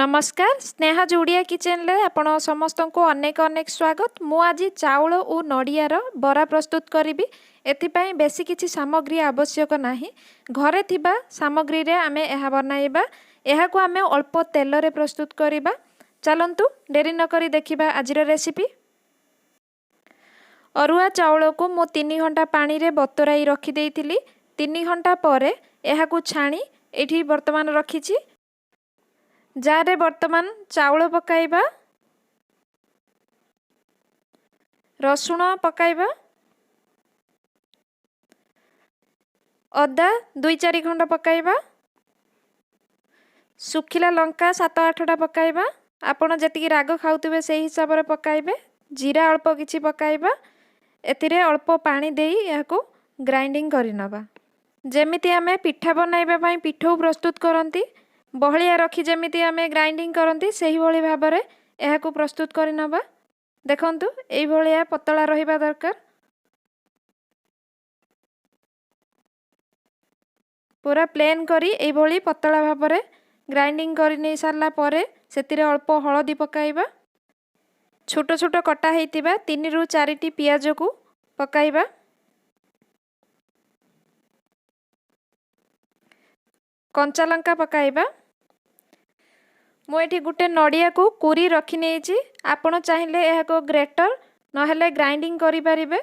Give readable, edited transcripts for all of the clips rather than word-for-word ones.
ନମସ୍କାର, ସ୍ନେହା ଓଡ଼ିଆ କିଚେନରେ ଆପଣ ସମସ୍ତଙ୍କୁ ଅନେକ ଅନେକ ସ୍ୱାଗତ। ମୁଁ ଆଜି ଚାଉଳ ଓ ନଡ଼ିଆର ବରା ପ୍ରସ୍ତୁତ କରିବି। ଏଥିପାଇଁ ବେଶୀ କିଛି ସାମଗ୍ରୀ ଆବଶ୍ୟକ ନାହିଁ। ଘରେ ଥିବା ସାମଗ୍ରୀରେ ଆମେ ଏହା ବନାଇବା। ଏହାକୁ ଆମେ ଅଳ୍ପ ତେଲରେ ପ୍ରସ୍ତୁତ କରିବା। ଚାଲନ୍ତୁ, ଡେରି ନକରି ଦେଖିବା ଆଜିର ରେସିପି। ଅରୁଆ ଚାଉଳକୁ ମୁଁ 3 ଘଣ୍ଟା ପାଣିରେ ବତୁରାଇ ରଖିଦେଇଥିଲି। 3 ଘଣ୍ଟା ପରେ ଏହାକୁ ଛାଣି ଏଇଠି ବର୍ତ୍ତମାନ ରଖିଛି। ଜାର୍ରେ ବର୍ତ୍ତମାନ ଚାଉଳ ପକାଇବା, ରସୁଣ ପକାଇବା, ଅଦା ଦୁଇ ଚାରି ଖଣ୍ଡ ପକାଇବା, ଶୁଖିଲା ଲଙ୍କା ସାତ ଆଠଟା ପକାଇବା। ଆପଣ ଯେତିକି ରାଗ ଖାଉଥିବେ, ସେଇ ହିସାବରେ ପକାଇବେ। ଜିରା ଅଳ୍ପ କିଛି ପକାଇବା। ଏଥିରେ ଅଳ୍ପ ପାଣି ଦେଇ ଏହାକୁ ଗ୍ରାଇଣ୍ଡିଙ୍ଗ କରିନେବା। ଯେମିତି ଆମେ ପିଠା ବନାଇବା ପାଇଁ ପିଠଉ ପ୍ରସ୍ତୁତ କରନ୍ତି, ବହଳିଆ ରଖି ଯେମିତି ଆମେ ଗ୍ରାଇଣ୍ଡିଙ୍ଗ କରନ୍ତି, ସେହିଭଳି ଭାବରେ ଏହାକୁ ପ୍ରସ୍ତୁତ କରିନେବା। ଦେଖନ୍ତୁ, ଏଇଭଳିଆ ପତଳା ରହିବା ଦରକାର। ପୁରା ପ୍ଲେନ୍ କରି ଏଇଭଳି ପତଳା ଭାବରେ ଗ୍ରାଇଣ୍ଡିଙ୍ଗ କରି ନେଇ ସାରିଲା ପରେ ସେଥିରେ ଅଳ୍ପ ହଳଦୀ ପକାଇବା। ଛୋଟ ଛୋଟ କଟା ହେଇଥିବା ତିନିରୁ ଚାରିଟି ପିଆଜକୁ ପକାଇବା। କଞ୍ଚା ଲଙ୍କା ପକାଇବା। ମୁଁ ଏଠି ଗୋଟେ ନଡ଼ିଆକୁ କୁରି ରଖିନେଇଛି। ଆପଣ ଚାହିଁଲେ ଏହାକୁ ଗ୍ରେଟର ନହେଲେ ଗ୍ରାଇଣ୍ଡିଙ୍ଗ କରିପାରିବେ।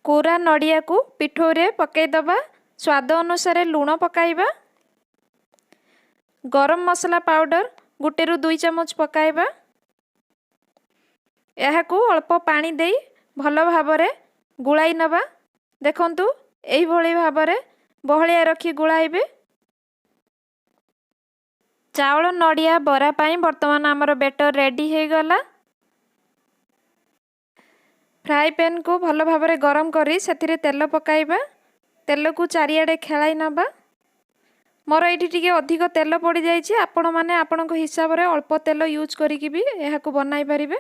କୁରା ନଡ଼ିଆକୁ ପିଠଉରେ ପକାଇଦେବା। ସ୍ୱାଦ ଅନୁସାରେ ଲୁଣ ପକାଇବା। ଗରମ ମସଲା ପାଉଡ଼ର 1ରୁ 2 ଚାମଚ ପକାଇବା। ଏହାକୁ ଅଳ୍ପ ପାଣି ଦେଇ ଭଲ ଭାବରେ ଗୋଳାଇ ନେବା। ଦେଖନ୍ତୁ, ଏଇଭଳି ଭାବରେ ବହଳିଆ ରଖି ଗୋଳାଇବେ। ଚାଉଳ ନଡ଼ିଆ ବରା ପାଇଁ ବର୍ତ୍ତମାନ ଆମର ବେଟର ରେଡ଼ି ହେଇଗଲା। ଫ୍ରାଏ ପ୍ୟାନ୍କୁ ଭଲ ଭାବରେ ଗରମ କରି ସେଥିରେ ତେଲ ପକାଇବା। ତେଲକୁ ଚାରିଆଡ଼େ ଖେଳାଇ ନେବା। ମୋର ଏଇଠି ଟିକେ ଅଧିକ ତେଲ ପଡ଼ିଯାଇଛି। ଆପଣମାନେ ଆପଣଙ୍କ ହିସାବରେ ଅଳ୍ପ ତେଲ ୟୁଜ୍ କରିକି ବି ଏହାକୁ ବନାଇ ପାରିବେ।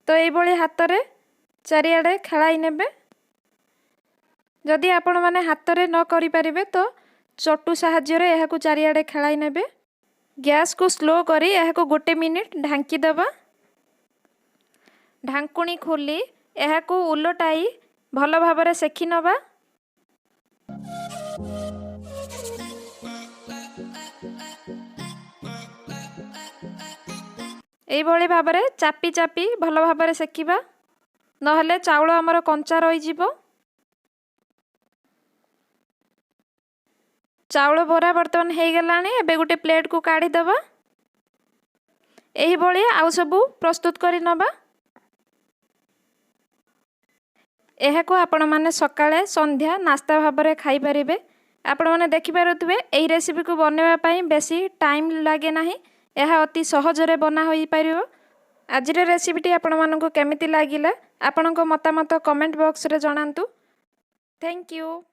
ତ ଏଇଭଳି ହାତରେ ଚାରିଆଡ଼େ ଖେଳାଇ ନେବେ। ଯଦି ଆପଣମାନେ ହାତରେ ନ କରିପାରିବେ, ତ ଚଟୁ ସାହାଯ୍ୟରେ ଏହାକୁ ଚାରିଆଡ଼େ ଖେଳାଇ ନେବେ। ଗ୍ୟାସ୍କୁ ସ୍ଲୋ କରି ଏହାକୁ ଗୋଟେ ମିନିଟ୍ ଢାଙ୍କି ଦେବା। ଢାଙ୍କୁଣୀ ଖୋଲି ଏହାକୁ ଓଲଟାଇ ଭଲ ଭାବରେ ସେକି ନେବା। ଏଇଭଳି ଭାବରେ ଚାପି ଚାପି ଭଲ ଭାବରେ ସେକିବା, ନହେଲେ ଚାଉଳ ଆମର କଞ୍ଚା ରହିଯିବ। ଚାଉଳ ବରା ବର୍ତ୍ତମାନ ହେଇଗଲାଣି। ଏବେ ଗୋଟେ ପ୍ଲେଟ୍କୁ କାଢ଼ିଦେବା। ଏହିଭଳି ଆଉ ସବୁ ପ୍ରସ୍ତୁତ କରି ନେବା। ଏହାକୁ ଆପଣମାନେ ସକାଳେ, ସନ୍ଧ୍ୟା ନାସ୍ତା ଭାବରେ ଖାଇପାରିବେ। ଆପଣମାନେ ଦେଖିପାରୁଥିବେ, ଏହି ରେସିପିକୁ ବନାଇବା ପାଇଁ ବେଶୀ ଟାଇମ୍ ଲାଗେ ନାହିଁ। ଏହା ଅତି ସହଜରେ ବନା ହୋଇପାରିବ। ଆଜିର ରେସିପିଟି ଆପଣମାନଙ୍କୁ କେମିତି ଲାଗିଲା, ଆପଣଙ୍କ ମତାମତ କମେଣ୍ଟ ବକ୍ସରେ ଜଣାନ୍ତୁ। Thank you.